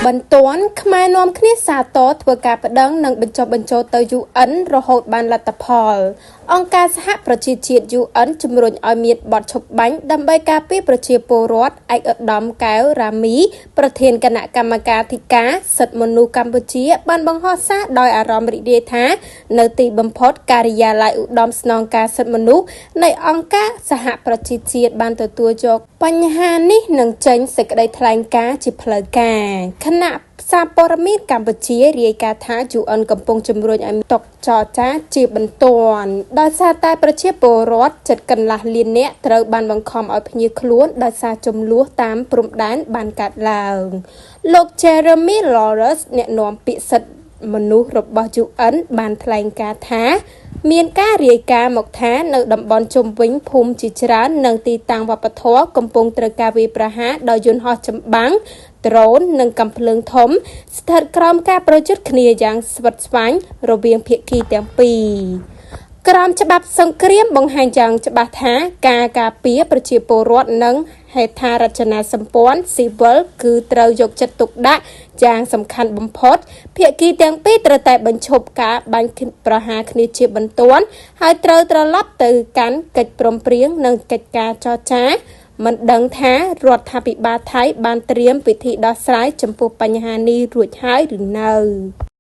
បន្ទាន់ខ្មែរនាំគ្នាសាទរធ្វើការប្តឹងនិងបញ្ចុះបញ្ចូលទៅ UN រហូតបានលទ្ធផល អង្គការសហប្រជាជាតិ UN ជំរុញឲ្យមានបទឈប់បាញ់ដើម្បីការពារប្រជាពលរដ្ឋឯកឧត្តមកែវរ៉ាមី ប្រធានគណៈកម្មាធិការសិទ្ធិមនុស្សកម្ពុជា បានបង្ហោះសារដោយអារម្មណ៍រីករាយថា នៅទីបំផុតការិយាល័យឧត្តមស្នងការសិទ្ធិមនុស្សនៃអង្គការសហប្រជាជាតិបានទទួលយកបញ្ហានេះនិងចេញសេចក្តីថ្លែងការណ៍ជាផ្លូវការខណៈសារព័ត៌មានកម្ពុជារាយការណ៍ថា UN កំពុងជំរុញឲ្យមានតុចរចាជាបន្ទាន់ដោយសារតែប្រជាពលរដ្ឋជិតកន្លះលាននាក់ត្រូវបានបង្ខំឲ្យភៀសខ្លួនដោយសារជម្លោះតាមព្រំដែនបានកើតឡើងលោក Jeremy Laurence អ្នកនាំពាក្យសិទ្ធិមនុស្សរបស់ UN បានថ្លែងការណ៍ថា មានការរាយការណ៍មកថានៅតំបន់ជុំវិញភូមិជាច្រើននិងទីតាំងវប្បធម៌កំពុងត្រូវការវាយប្រហារដោយយន្តហោះចម្បាំង ដ្រូននិងកាំភ្លើងធំ ស្ថិតក្រោមការប្រយុទ្ធគ្នាយ៉ាងស្វិតស្វាញរវាងភាគីទាំងពីរក្រមច្បាប់សង្គ្រាមបង្ហាញយ៉ាងច្បាស់ថាការការពារប្រជាពលរដ្ឋនិងហេដ្ឋារចនាសម្ព័ន្ធស៊ីវិលគឺត្រូវយកចិត្តទុកដាក់យ៉ាងសំខាន់បំផុត ភាគីទាំងពីរត្រូវតែបញ្ឈប់ការបាញ់ប្រហារគ្នាជាបន្ទាន់ហើយត្រូវត្រឡប់ទៅកាន់កិច្ចព្រមព្រៀងនិងកិច្ចការចរចាមិនដឹងថារដ្ឋាភិបាលថៃបានត្រៀមវិធីដោះស្រាយចំពោះបញ្ហានេះរួចហើយឬនៅ។